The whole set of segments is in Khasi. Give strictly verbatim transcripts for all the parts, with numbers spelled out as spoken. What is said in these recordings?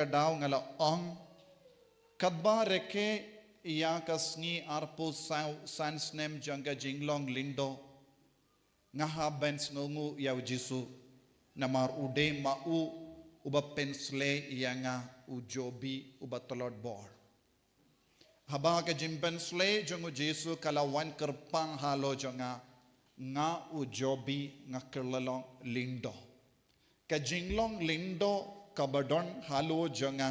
ka daw nga la ong, katba rakhe ïa ka sngi arphew saw san snem jong ka jinglong lyngdoh, nga hap ban sngewnguh ïa u Jisu, namar u dei ma u uba pynsleh ïa nga, u jobi uba tlot bor. Haba ka jingpynsleh jong u Jisu ka la wan kyrpang halor jong nga, nga u jobi nga kylla long lyngdoh. Ka jinglong lyngdoh kaba don halor jong nga,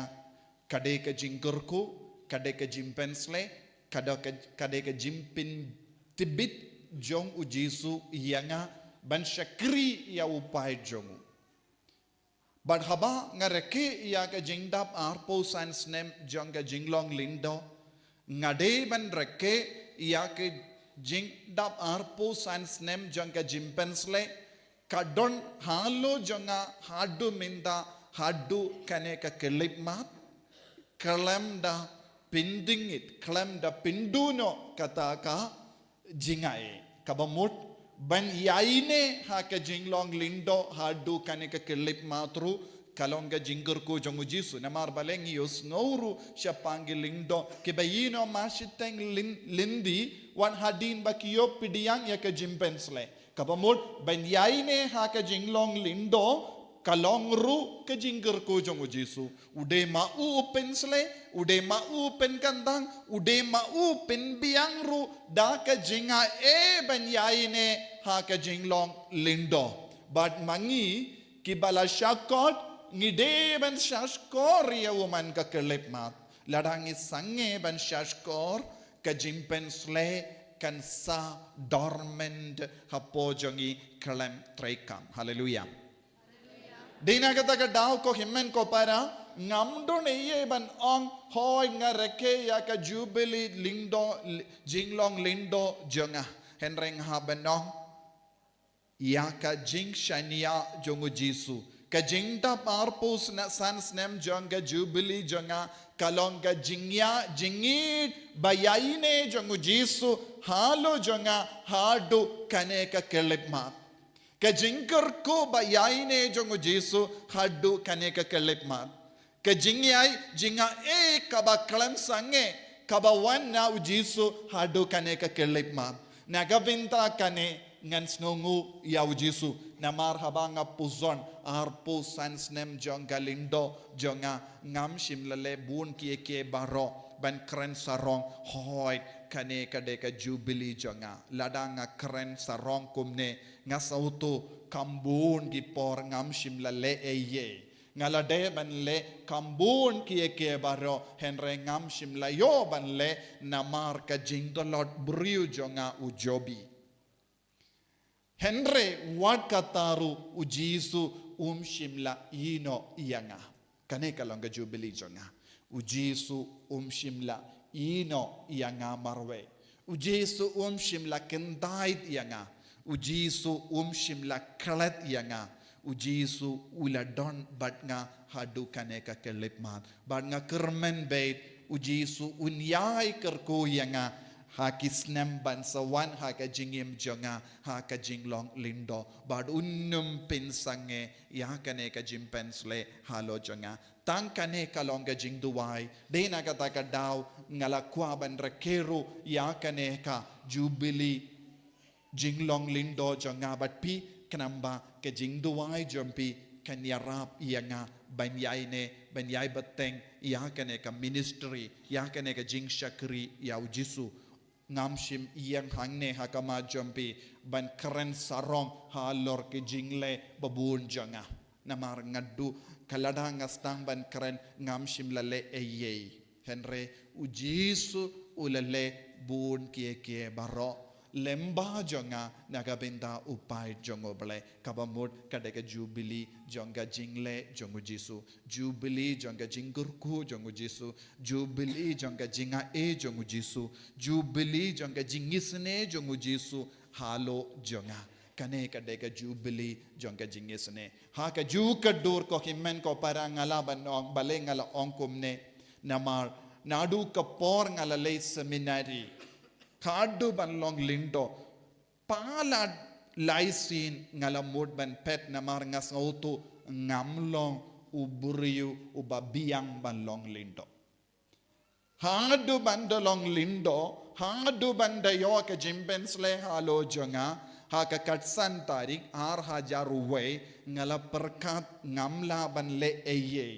ka dei ka jingkyrkhu, ka dei ka jingpynsleh, ka dei ka, ka dei ka jingpyntbit jong u Jisu ïa nga ban shakri ïa u paid jong u. Bad haba nga rakhe ïa ka jingdap arphew san snem jong ka jinglong lyngdoh, nga dei ban rakhe ïa ka jingdap arphew san snem jong ka jingpynsleh, ka don halor jong nga haduh mynta, haduh kane ka khyllipmat, khlem da pyndengit, khlem da pynduh noh kata ka jingaiei. Kaba mut, ban ïaineh ha ka jinglong lyngdoh haduh kane ka khyllipmat ruh, ka long ka jingkyrkhu jong u Jisu. Namar balei ngi ïohsngew ruh shaphang ki lyngdoh kiba ïehnoh ma shiteng lyn-, lynti, wat hadien ba ki ïoh pdiang ïa ka jingpynsleh. Kaba mut, ban ïaineh ha ka jinglong lyngdoh, ka long ruh ka jingkyrkhu jong u Jisu. U dei ma u u pynsleh, u dei ma u u pynkyndang, u dei ma u u pynbiang ruh da ka jingaiei ban ïaineh ha ka jinglong lyngdoh. Bad ma ngi kiba la shah kot, ngi dei ban shah shkor ïa u man ka khyllipmat. Lada ngi sangeh ban shah shkor, ka jingpynsleh kan sa dormant hapoh jong ngi khlem treikam. Haleluia. Dei na kata ka daw ko hynmen ko para, ngam don ei ei ban ong hooid nga rakhe ïa ka jubili lyngdoh, jinglong lyngdoh jong nga. Hynrei nga hap ban ong ïa ka jingshaniah jong u Jisu. Ka jingdap arphew sne-, san snem jong ka jubili jong nga, ka long ka jingïa-, jingïeit ba ïaineh jong u Jisu halor jong nga haduh kane ka khyllipmat. Ka jingkyrkhu ba ïaineh jong u Jisu haduh kane ka khyllipmat. Ka jingïai, jingaiei kaba khlem sangeh, kaba wan na u Jisu haduh kane ka khyllipmat. Na ka bynta kane ngan sngewnguh ïa u Jisu. Namar haba nga pyrshang arphew san snem jong ka lyngdoh jong nga, ngam shym la leh bun kiei kiei baroh ban kren sarong, hooid kane ka dei ka jubili jong nga. Lada nga kren sarong kumne, nga sngewthuh kam bun ki por ngam shym la leh ei ei. Nga la dei ban leh kam bun kiei kiei baroh, hynrei ngam shym la ïoh ban leh namar ka jingtlot briew jong nga u jobi. Hynrei wat kata ruh u Jisu um shym la ïehnoh ïa nga. Kane ka long ka jubili jong nga. U Jisu um shym la ïehnoh ïa nga marwei. U Jisu um shym la khyndait ïa nga. U Jisu um shym la klet ïa nga. U Jisu u la don bad nga haduh kane ka khyllipmat. Bad nga kyrmen beit u Jisu un ïai kyrkhu ïa nga ha ki snem ban sa wan ha ka jingim jong nga ha ka jinglong lyngdoh. Bad un nym pynsangeh ïa kane ka jingpynsleh halor jong nga. Tang kane ka long ka jingduwai. Dei na kata ka daw nga la kwah ban rakhe ruh ïa kane ka jubili jinglong lyngdoh jong nga bad phi, khnang ba ka jingduwai jong phi kan ïarap ïa nga ban ïaineh, ban ïai bteng ïa kane ka ministry, ïa kane ka jingshakri ïa u Jisu. Ngam shym ïeng hangne ha khmat jong phi ban kren sarong halor ki jingleh babun jong nga. Namar nga duh ka lada nga sdang ban kren ngam shym la leh ei ei. Hynrei u Jisu u la leh bun kiei kiei baroh lyngba jong nga na ka bynta u paid jong U Blei. Kaba mut ka dei ka jubili jong ka jingleh jong u Jisu. Jubili jong ka jingkyrkhu jong u Jisu. Jubili jong ka jingaiei jong u Jisu. Jubili jong ka jingisynei jong u Jisu halor jong nga. Kane ka dei ka jubili jong ka jingisynei. Ha kajuh ka dur ko hynmen ko para nga lah ban ong, balei nga la ong kumne. Namar naduh ka por nga la leit seminari, haduh ban long lyngdoh, palat lai sien nga la mut ban phet namar nga sngewthuh ngam long u briew uba biang ban long lyngdoh. Haduh ban da long lyngdoh, haduh ban da ïoh ka jingpynsleh halor jong nga, ha ka khatsan tarik ar hajar wei, nga la pyrkhat ngam lah ban leh ei ei.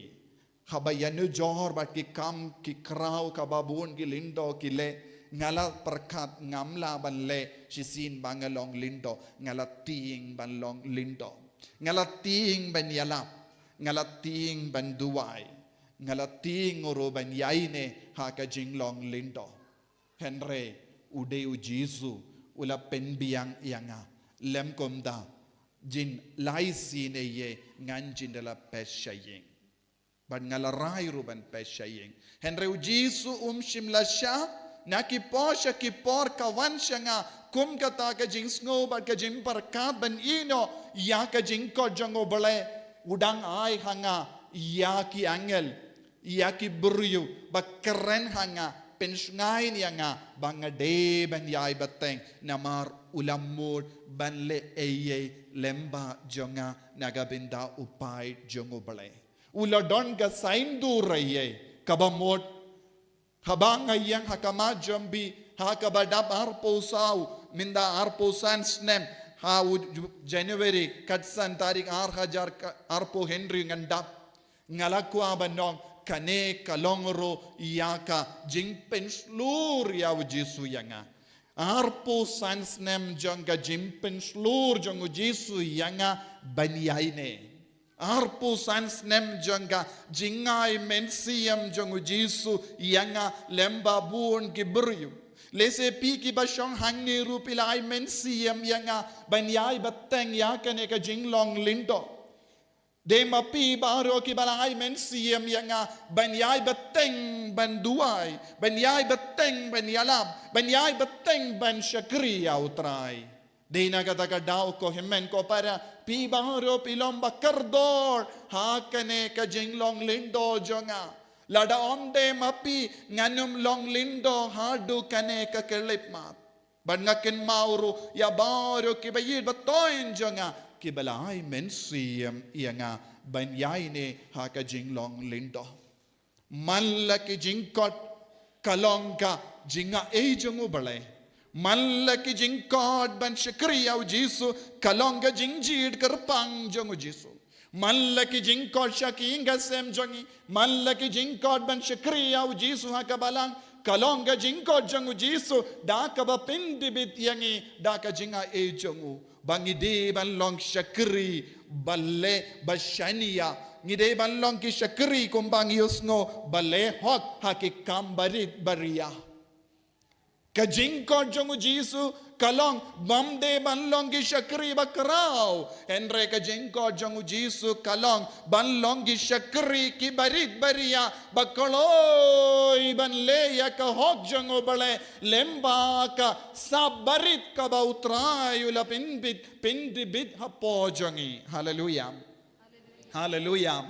Haba ïanujor bad ki kam ki khraw kaba bun ki lyngdoh ki leh, nga la pyrkhat ngam lah ban leh shisien ba nga long lyngdoh, nga la tieng ban long lyngdoh. Nga la tieng ban ïalap, nga la tieng ban duwai, nga la tieng ruh ban ïaineh ha ka jinglong lyngdoh. Hynrei u dei u Jisu u la pynbiang ïa nga, lym kumta, jin lai sien ei ei ngan jin da la pyrshah ïing. Bad nga la rai ruh ban pyrshah ïing. Hynrei u Jisu um shym la shah, na ki por sha ki por ka wan sha nga, kum kata ka jingsngew bad ka jingpyrkhat ban ïehnoh ïa ka jingkhot jong U Blei, u dang ai ha nga ïa ki angel, ïa ki briew ba kren ha nga, pynshngaiñ ïa nga ba nga dei ban ïai bteng, namar u la mut ban leh ei ei lyngba jong nga na ka bynta u paid jong U Blei. U la don ka saiñdur ei ei kaba mut. Haba nga ïeng ha khmat jong phi ha kaba dap arphew saw, mynta arphew san snem, ha u January khatsan tarik ar hajar ka, arphew hynriew ngan dap. Nga la kwah ban ong kane ka long ruh ïa ka jingpynshlur ïa u Jisu ïa nga. Arphew san snem jong ka jingpynshlur jong u Jisu ïa nga ban ïaineh. Arphew san snem jong ka jingai mynsiem jong u Jisu ïa nga lyngba bun ki briew. Lehse phi kiba shong hangne ruh phi la ai mynsiem ïa nga ban ïai bteng ïa kane ka jinglong lyngdoh. Dei ma phi baroh kiba la ai mynsiem ïa nga ban ïai bteng ban duwai, ban ïai bteng ban ïalap, ban ïai bteng ban shakri ïa u Trai. Dei na kata ka daw ko hynmen ko para, phi baroh phi long ba kordor ha kane ka jinglong lyngdoh jong nga. Lada ym dei ma phi ngan ym long lyngdoh haduh kane ka khyllipmat. Bad nga kynmaw ruh ïa baroh kiba ïeit ba thoiñ jong nga kiba la ai mynsiem ïa nga ban ïaineh ha ka jinglong lyngdoh. Man la ki jingkhot ka long ka jingai jong U Blei. Man la ki jingkhot ban shakri ïa u Jisu ka long ka jingjied kyrpang jong u Jisu. Man la ki jingkhot sha ki ïing ka sem jong ngi, man la ki jingkhot ban shakri ïa u Jisu ha ka balang ka long ka jingkhot jong u Jisu da kaba pyndibit ïa ngi da ka jingai jong u. Ba ngi dei ban long shakri ba leh ba shaniah, ngi dei ban long ki shakri kumba ngi ïohsngew ba leh hok ha ki kam barit baria. Ka jingkhot jong u Jisu ka long bym dei ban long ki shakri ba khraw, hynrei ka jingkhot jong u Jisu ka long ban long ki shakri ki barit baria ba kloi ban leh ïa ka hok jong U Blei lyngba ka sap barit kaba u Trai u la pynbit pyndibit hapoh jong ngi. Haleluia. Haleluia.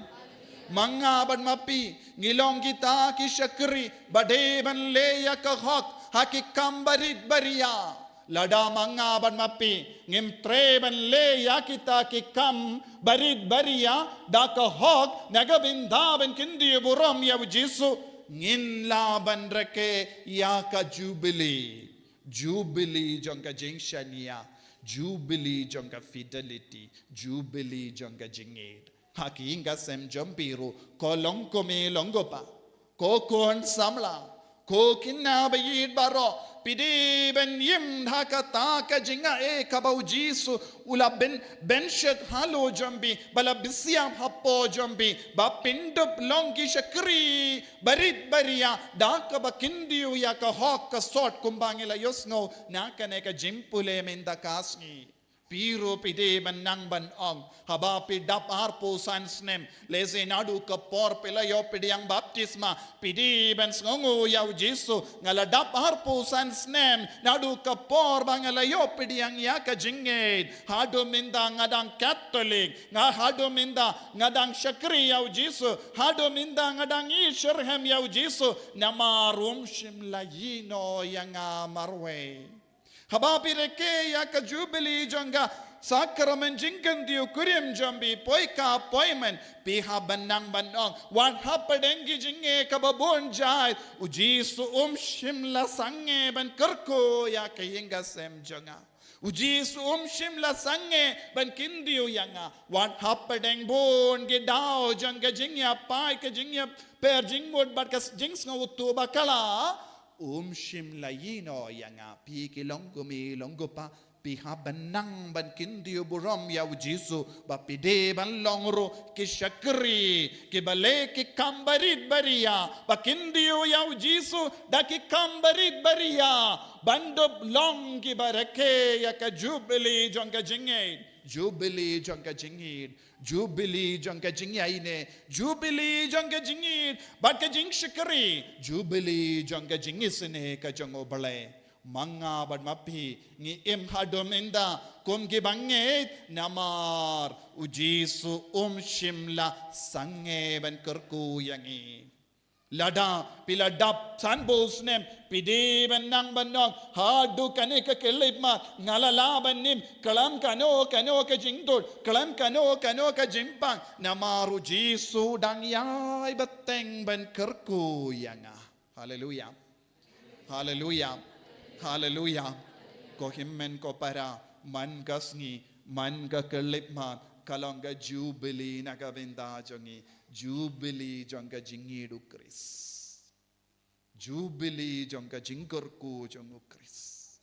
Ma nga bad ma phi ngi long kita ki shakri ba dei ban leh ïa ka hok ha ki kam barit baria. Lada ma nga bad ma phi ngim treh ban leh ïa kita ki kam barit baria da ka hok na ka bynta ban kyntiew burom ïa u Jisu, ngin lah ban rakhe ïa ka jubili. Jubili jong ka jingshaniah, jubili jong ka fidelity, jubili jong ka jingïeit. Ha ki ïing ka sem jong phi ruh, ko long kmie long kpa, ko khun samla, ko khynnah ba ïeit baroh, phi dei ban im ha kata ka jingai kaba u Jisu u la pyn, pynshet halor jong phi, ba la pynsiap hapoh jong phi, ba phin dup long ki shakri barit baria da kaba kyntiew ïa ka hok ka sot kumba ngi la ïohsngew na kane ka jingpule mynta ka sngi. Phi ruh phi dei ban nang ban ong, haba phi dap arphew san snem, lehse naduh ka por phi la ïoh pdiang baptisma, phi dei ban sngewnguh ïa u Jisu, nga la dap arphew san snem naduh ka por ba nga la ïoh pdiang ïa ka jingngeit. Haduh mynta nga dang Katholik, nga haduh mynta nga dang shakri ïa u Jisu, haduh mynta nga dang ïeit shitrhem ïa u Jisu, namar um shym la ïehnoh ïa nga marwei. Haba phi rakhe ïa ka jubili jong ka Sakramen jingkyntiew kurim jong phi, poi ka appointment, phi hap ban nang ban ong. Wat hapdeng ki jingeh kaba bun jait, u Jisu um shym la sangeh ban kyrkhu ïa ka ïing ka sem jong nga. U Jisu um shym la sangeh ban kyntiew ïa nga. Wat hapdeng bun ki daw jong ka jingïapait, ka jingïapher jingmut bad ka jingsngewthuh bakla, um shym la ïehnoh ïa nga. Phi ki long kmie long kpa, phi hap ban nang ban kyntiew burom ïa u Jisu, ba phi dei ban long ruh ki shakri kiba leh ki kam barit baria, ba kyntiew ïa u Jisu da ki kam barit baria, ban dup long kiba rakhe ïa ka jubili jong ka jingïeit, jubili jong ka jingïeit, jubili jong ka jingïaineh, jubili jong ka jingïeit bad ka jingshakri, jubili jong ka jingisynei ka jong U Blei. Ma nga bad ma phi ngi im haduh mynta kum kiba ngeit namar u Jisu um shym la sangeh ban kyrkhu ïa ngi. Lada phi la dap sanphew snem, phi dei ban nang ban ong, haduh kane ka khyllipmat nga la lah ban im khlem kano kano ka jingtut, khlem kano kano ka jingpang, namar u Jisu dang ïai bteng ban kyrkhu ïa nga. Haleluia. Haleluia. Haleluia. Ko hynmen ko para, man ka sngi, man ka khyllipmat ka long ka jubili na ka bynta jong ngi, jubili jong ka jingïeit u Khrist. Jubili jong ka jingkyrkhu jong u Khrist.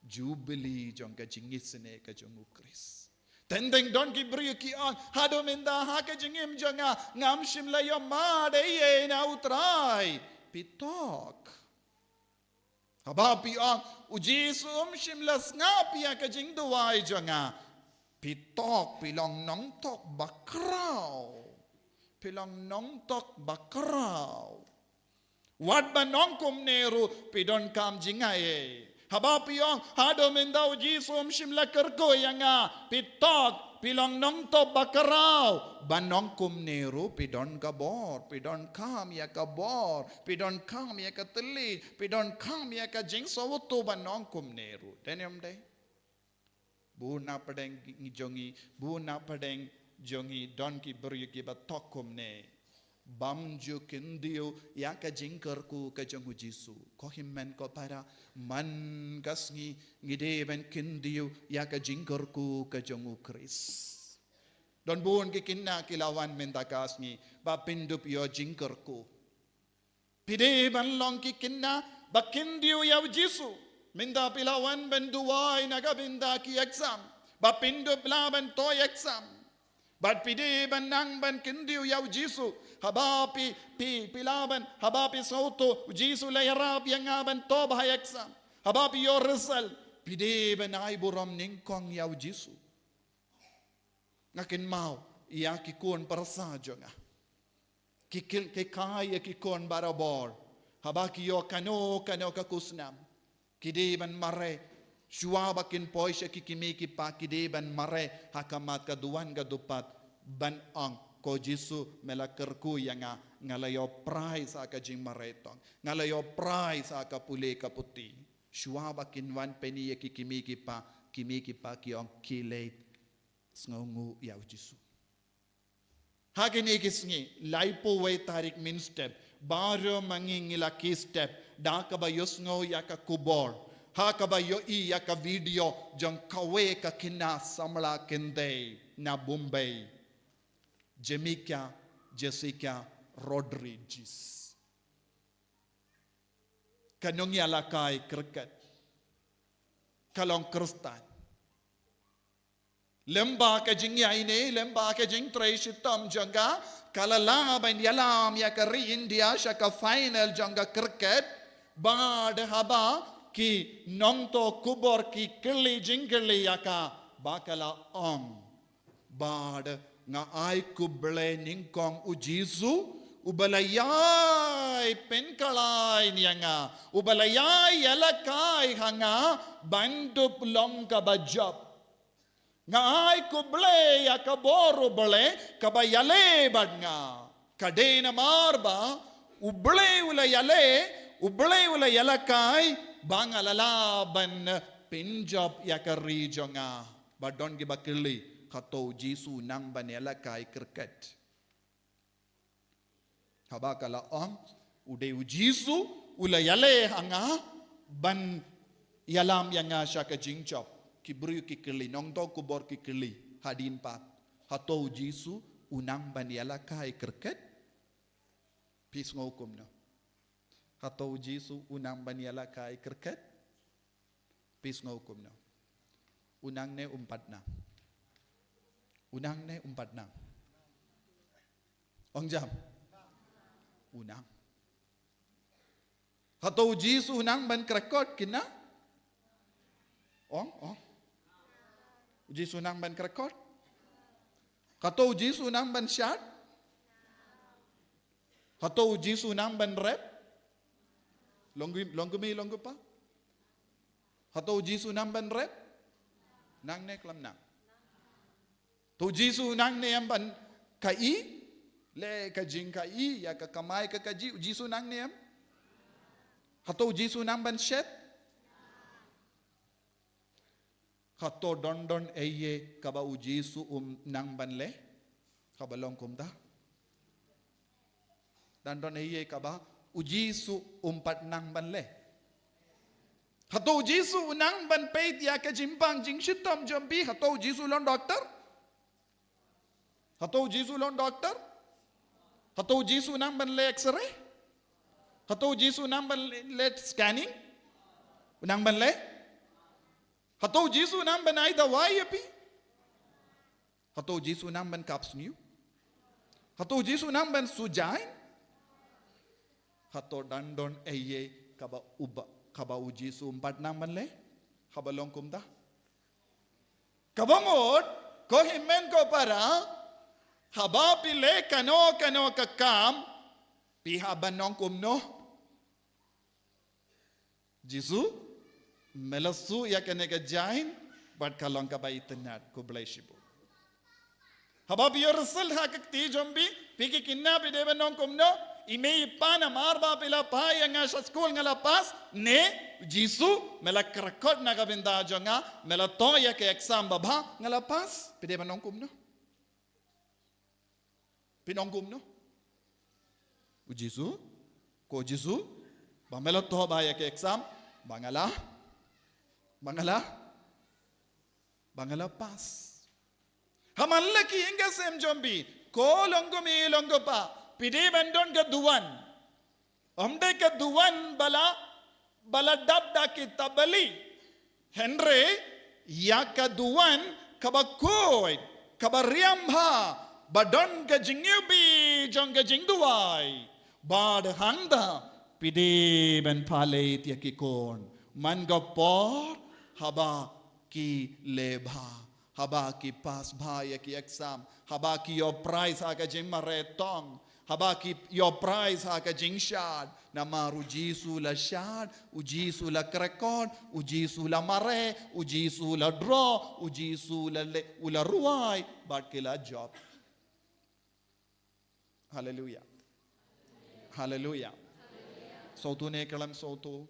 Jubili jong ka jingisynei ka jong u Khrist. Teng teng don ki briew ki ong, haduh mynta ha ka jingim jong nga ngam shym la ïohmad ei ei na u Trai. Phi thok. Haba phi ong, u Jisu um shym la sngap ïa ka jingduwai jong nga. Phi thok, phi long nongthok bakhraw. Phi long nongthok bakhraw. Wat ban ong kumne ruh phi donkam jingai ei. Haba phi ong, haduh mynta u Jisu um shym la kyrkhu ïa nga, phi thok, phi long nongthok bakhraw. Ban ong kumne ruh phi don ka bor, phi donkam ïa ka bor, phi donkam ïa ka thylliej, phi donkam ïa ka jingsngewthuh ban ong kumne ruh. Dei ne ym dei? Bun na pdeng jong ngi, bun na pdeng jong ngi don ki briew kiba thok kumne. Bym ju kyntiew ïa ka jingkyrkhu ka jong u Jisu. Ko hynmen ko para, man ka sngi ngi dei ban kyntiew ïa ka jingkyrkhu ka jong u Khrist. Don bun ki khynnah ki la wan mynta ka sngi ba pyndup ïoh jingkyrkhu. Phi dei ban long ki khynnah ba kyntiew ïa u Jisu. Mynta phi la wan ban duwai na ka bynta ki exam, ba pyndup lah ban thoh exam. Bad phi dei ban nang ban kyntiew ïa u Jisu. Haba phi, phi, phi lah ban, haba phi sngewthuh u Jisu u la ïarap ïa nga ban thoh bha exam, haba phi ïoh result, phi dei ban ai burom nyngkong ïa u Jisu. Nga kynmaw ïa ki khun pyrsa jong nga, ki kil, ki kai ïa ki khun barabor. Haba ki ïoh kano kano ka khusnam, ki dei ban mareh. Shuwa ba kin poi sha ki kmie ki kpa, ki dei ban mareh ha khmat ka duwan ka dupat, ban ong, ko Jisu, me la kyrkhu ïa nga, nga la ïoh prize ha ka jingmareh tong, nga la ïoh prize ha ka pule ka puthi. Shuwa ba kin wan pyni ïa ki kmie ki kpa, kmie ki kpa ki ong, khie leit, sngewnguh ïa u Jisu. Ha kine ki sngi, laiphew wei tarik mynstep, baroh ma ngi ngi la khie step da kaba ïohsngew ïa ka khubor, ha kaba ïohi ïa ka video jong kawei ka khynnah samla kynthei na Bombay, Jemica Jessica Rodriguez. Ka nongïalehkai cricket, ka long Khristan. Lyngba ka jingïaineh, lyngba ka jingtrei shitom jong ka, ka la lah ban ïalam ïa ka ri India sha ka final jong ka cricket. Bad haba ki nongthoh khubor ki kylli jingkylli ïa ka, ba ka la ong, bad nga ai khublei nyngkong u Jisu, uba la ïai pynkylla ïa nga, uba la ïai ïalehkai ha nga ban dup long kaba jop. Nga ai khublei ïa ka bor U Blei kaba ïaleh bad nga. Ka dei namar ba U Blei u la ïaleh, U Blei u la ïalehkai, ba nga la lah ban pynjop ïa ka ri jong nga. Ba don kiba kylli, kato u Jisu u nang ban ïalehkai cricket. Haba ka la ong, u dei u Jisu, u la ïaleh ha nga, ban ïalam ïa nga sha ka jingjop. Ki briew ki kylli, nongthoh khubor ki kylli, hadien pat. Hato u Jisu, u nang ban ïalehkai cricket? Phi sngew kumno? Hato u Jisu, u nang ban ïalehkai cricket? Phi sngew kumno? U nang ne um pat nang? U nang ne um pat nang? Ong jam. U nang. Hato u Jisu u nang ban kyrkot kine? Ong, ong. U Jisu u nang ban kyrkot? Hato u Jisu u nang ban shad? Hato u Jisu u nang ban rep? Long kmie, long kmie, long kpa? Hato u Jisu u nang ban rep? Nang ne khlem nang? To u Jisu u nang ne em ban khaïi? Leh ka jingkhaïi, ïa ka kamai ka kajih, u Jisu u nang ne em? Hato u Jisu u nang ban shet? Hato don don ei ei kaba u Jisu um nang ban leh? Kaba long kumta. Don don ei ei kaba u Jisu um pat nang ban leh? Hato u Jisu u nang ban peit ïa ka jingpang jingshitom jong phi? Hato u Jisu u long doktor? Hato u Jisu u long doktor? Hato u Jisu u nang ban leh X-ray? Hato u Jisu u nang ban leh scanning? U nang ban leh? Hato u Jisu u nang ban ai dawai ïa phi? Hato u Jisu u nang ban kap sniew? Hato u Jisu u nang ban sujain? Hato don don ei ei kaba uba, kaba u Jisu um pat nang ban leh? Haba long kumta. Kaba mut, ko hynmen ko para, haba phi leh kano kano ka kam, phi hap ban ong kumno? Jisu, me la shu ïa kane ka jain, bad ka long kaba itynnad, khublei shibun. Haba phi ïoh result ha ka kti jong phi, phi ki kynna phi dei ban ong kumno? I mei i pa, namar ba phi la phah ïa nga sha skul nga la pass, ne Jisu, me la kyrkot na ka bynta jong nga, me la thoh ïa ka exam babha, nga la pass, phi dei ban ong kumno? Phin ong kumno? U Jisu, ko Jisu, ba me la thoh bha ïa ka exam, ba nga la, ba nga la, ba nga la pass. Ha man la ki ïing ki sem jong phi, ko long kmie long kpa, phi dei ban don ka duwan. Ym dei ka duwan ba la, ba la dap da ki tabali. Hynrei, ïa ka duwan kaba khuid, kaba riam bha, ba don ka jingïohi jong ka jingduwai. Bad hangta, phi dei ban pynleit ïa ki khun. Man ka por, haba ki leh bha. Haba ki pass bha ïa ki exam, haba ki ïoh prize ha ka jingmareh tong, haba ki ïoh prize ha ka jingshad, namar u Jisu la shad, u Jisu la kyrkot, u Jisu la mareh, u Jisu la draw, u Jisu la le-, u la rwai, bad ki la jop. Haleluya. Haleluya. Sngewthuh ne khlem sngewthuh?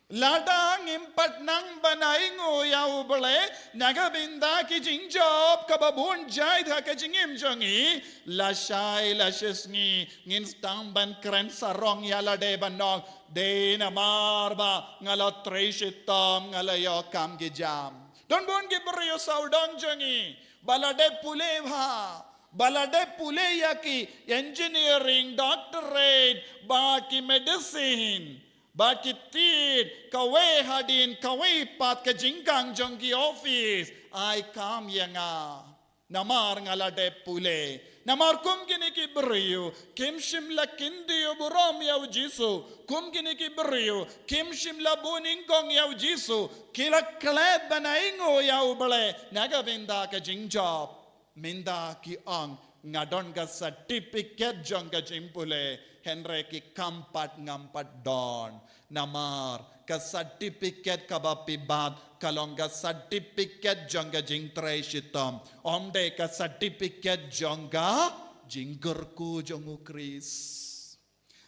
Lada ngim pat nang ban ainguh ïa U Blei na ka bynta ki jingjop kaba bun jait ha ka jingim jong ngi, lashai lashisngi ngin sdang ban kren sarong ïa lade ban ong, dei namar ba nga la trei shitom, nga la ïoh kam ki jam. Don bun ki briew sawdong jong ngi ba la dep pule bha, ba la dep pule ïa ki engineering, doctorate, bad ki medicine, bad ki tied kawei hadien kawei pat ka jingkhang jong ki office, ai kam ïa nga. Namar nga la dep pule. Namar kum kine ki briew kim shym la kyntiew burom ïa U Jisu. Kum kine ki briew kim shym la buh nyngkong ïa U Jisu. Ki la klet ban ainguh ïa U Blei na ka bynta ka jingjop. Mynta ki ong, nga don ka certificate jong ka jingpule, hynrei ki kam pat ngam pat don. Namar ka certificate kaba phi bat ka long ka certificate jong ka jingtrei shitom, ym dei ka certificate jong ka jingkyrkhu jong U Khrist.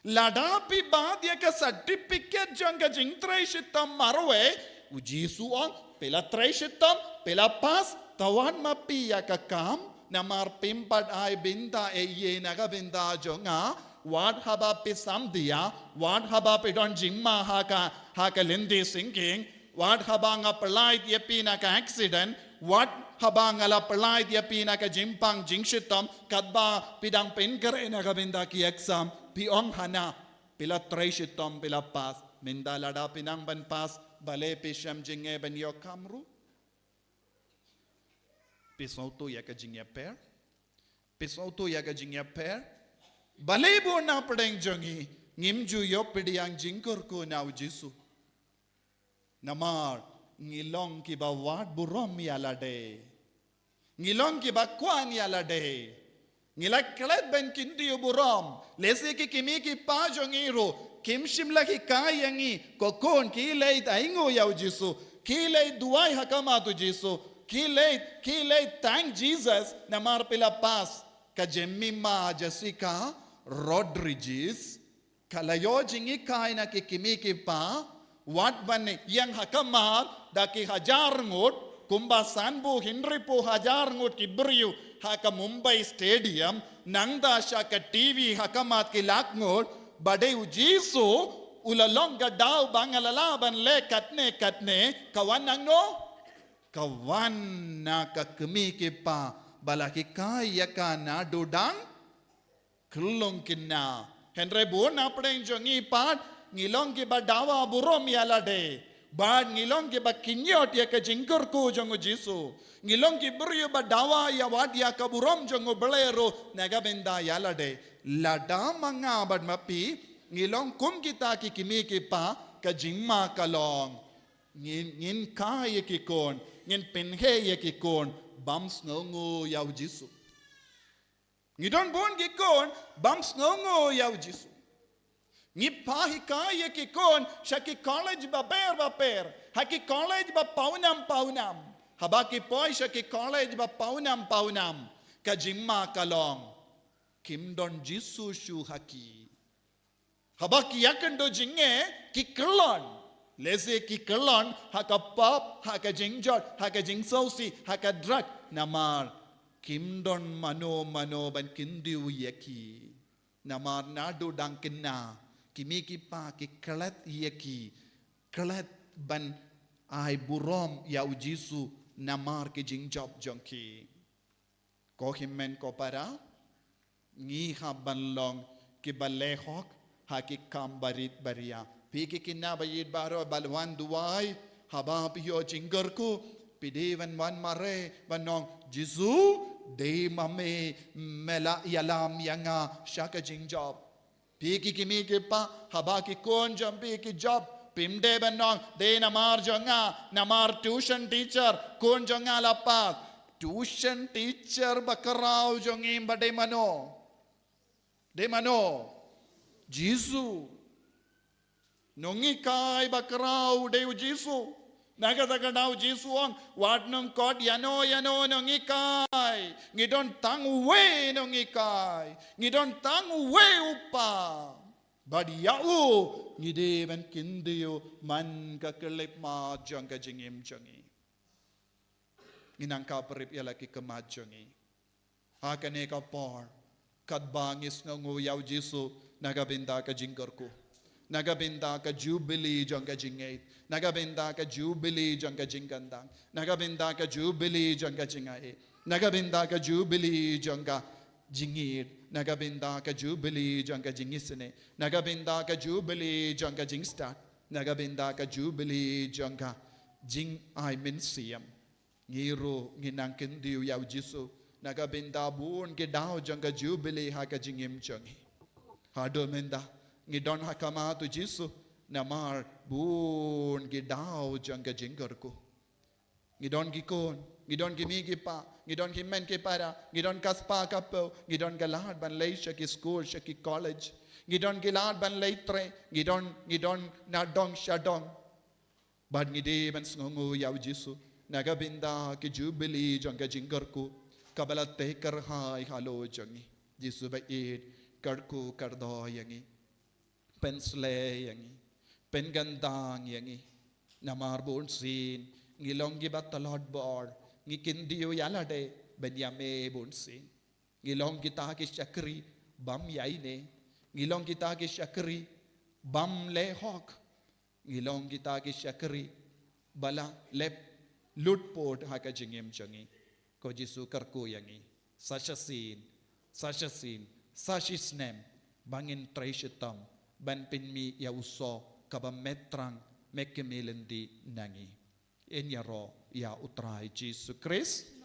Lada phi bat ïa ka certificate jong ka jingtrei shitom marwei, U Jisu u ong, phi la trei shitom, phi la pass, to wan ma phi ïa ka kam, namar phim pat ai bynta ei ei na ka bynta jong nga, wat haba phi samdia, wat haba phi don jingma ha ka, ha ka lynti syngkien, wat haba nga pynlait ïa phi na ka accident, wat haba nga la pynlait ïa phi na ka jingpang jingshitom, katba phi dang pynkhreh na ka bynta ki exam, phi ong hana, phi la trei shitom, phi la pass, mynta lada phi nang ban pass, balei phi shem jingeh ban ïoh kam ruh? Phi sngewthuh ïa ka jingïapher? Phi sngewthuh ïa ka jingïapher? Balei bun na pdeng jong ngi ngim ju ïoh pdiang jingkyrkhu na u Jisu? Namar ngi long kiba wad burom ïa lade. Ngi long kiba kwah ïa lade. Ngi la klet ban kyntiew burom. Lehse ki kmie ki kpa jong ngi ruh kim shym la hikai ïa ngi, ko khun, khie leit ainguh ïa u Jisu, khie leit duwai ha khmat u Jisu, khie leit, khie leit thank Jesus namar phi la pass. Ka Jemima Jessica Rodriguez ka la ïoh jinghikai na ki kmie ki kpa, wat ban ïeng ha khmat da ki hajar ngut, kumba sanphew hynriewphew hajar ngut ki briew ha ka Mumbai Stadium, nangta sha ka T V ha khmat ki lak ngut, ba dei u Jisu u la long ka daw ba nga la lah ban leh katne katne, ka wan nangno? Ka wan na ka kmie ki kpa ba la hikai ïa ka naduh dang khyllung khynnah. Hynrei bun na pdeng jong ngi pat ngi long kiba dawa burom ïa lade, bad ngi long kiba kynñiot ïa ka jingkyrkhu jong u Jisu. Ngi long ki briew ba dawa ïa, wat ïa ka burom jong u Blei ruh na ka bynta ïa lade. Lada ma nga bad ma phi ngi long kum kita ki kmie ki kpa, ka jingma ka long ngin, ngin hikai ïa ki khun, ngin pynheh ïa ki khun bam sngewnguh ïa u Jisu. Ngi don bun ki khun bam sngewnguh ïa u Jisu. Ngi phah hikai ïa ki khun sha ki college bapher bapher, ha ki college ba pawnam pawnam. Haba ki poi sha ki college ba pawnam pawnam, ka jingma ka long kim don Jisu shuh ha ki. Haba ki ïakynduh jingeh ki kyllon. Lehse ki kyllon ha ka pop, ha ka jingjot, ha ka jingsngewsih, ha ka drug, namar kim don mano mano ban kyntiew ïa ki. Namar naduh dang khynnah ki kmie ki kpa ki klet ïa ki, klet ban ai burom ïa u Jisu namar ki jingjop jong ki. Ko hynmen ko para, ngi hap ban long kiba leh hok ha ki kam barit baria. Phi ki khynnah ba ïeit baroh, ba wan duwai, haba phi ïoh jingkyrkhu, phi dei ban wan mareh ban ong, Jisu, dei ma me me la ïalam ïa nga sha ka jingjop. Phi ki kmie ki kpa, haba ki khun jong phi ki jop, phim dei ban ong, dei namar jong nga, namar tuition teacher khun jong nga la pass. Tuition teacher ba khraw jong ngi ba dei mano? Dei mano? Jisu. Nonghikai ba khraw dei u Jisu. Na kata ka daw u Jisu u ong, wat nym khot ïano ïano nonghikai. Ngi don tang uwei nonghikai. Ngi don tang uwei u kpa. Bad ïa u ngi dei ban kyntiew man ka khyllipmat jong ka jingim jong ngi. Ngi nang khaprip ïa la ki khmat jong ngi. Ha kane ka por, katba ngi sngewnguh ïa u Jisu na ka bynta ka jingkyrkhu, na ka bynta ka jubili jong ka jingngeit, na ka bynta ka jubili jong ka jingkyndang, na ka bynta ka jubili jong ka jingai, na ka bynta ka jubili jong ka jingïeit, na ka bynta ka jubili jong ka jingisynei, na ka bynta ka jubili jong ka jingstad, na ka bynta ka jubili jong ka jingai mynsiem. Ngi ruh ngi nang kyntiew ïa u Jisu na ka bynta bun ki daw jong ka jubili ha ka jingim jong ngi. Haduh mynta ngi don ha khmat u Jisu namar bun ki daw jong ka jingkyrkhu. Ngi don ki khun, ngi don ki kmie ki kpa, ngi don ki hynmen ki para, ngi don ka spah ka phew, ngi don ka lad ban leit sha ki skul, sha ki college. Ngi don ki lad ban leit trei, ngi don, ngi don na dong sha dong. Bad ngi dei ban sngewnguh ïa u Jisu na ka bynta ka jubili jong ka jingkyrkhu kaba la teh kyrhai halor jong ngi. Jisu ba ïeit, kyrkhu kyrdoh ïa ngi. Pynsleh ïa ngi. Pynkyndang ïa ngi. Namar bunsien ngi long kiba tlot bor, ngi kyndiew ïa lade ban ïa me bunsien. Ngi long kita ki shakri bym ïaineh. Ngi long kita ki shakri bym leh hok. Ngi long kita ki shakri ba la leh lut pud ha ka jingim jong ngi. Ko Jisu, kyrkhu ïa ngi sa shisien, sa shisien, sa shisnem, ba ngin trei shitom ban pynmih ïa u soh kaba me thrang, me kmie lynti na ngi. Yn ïaroh ïa U Trai Jisu Khrist.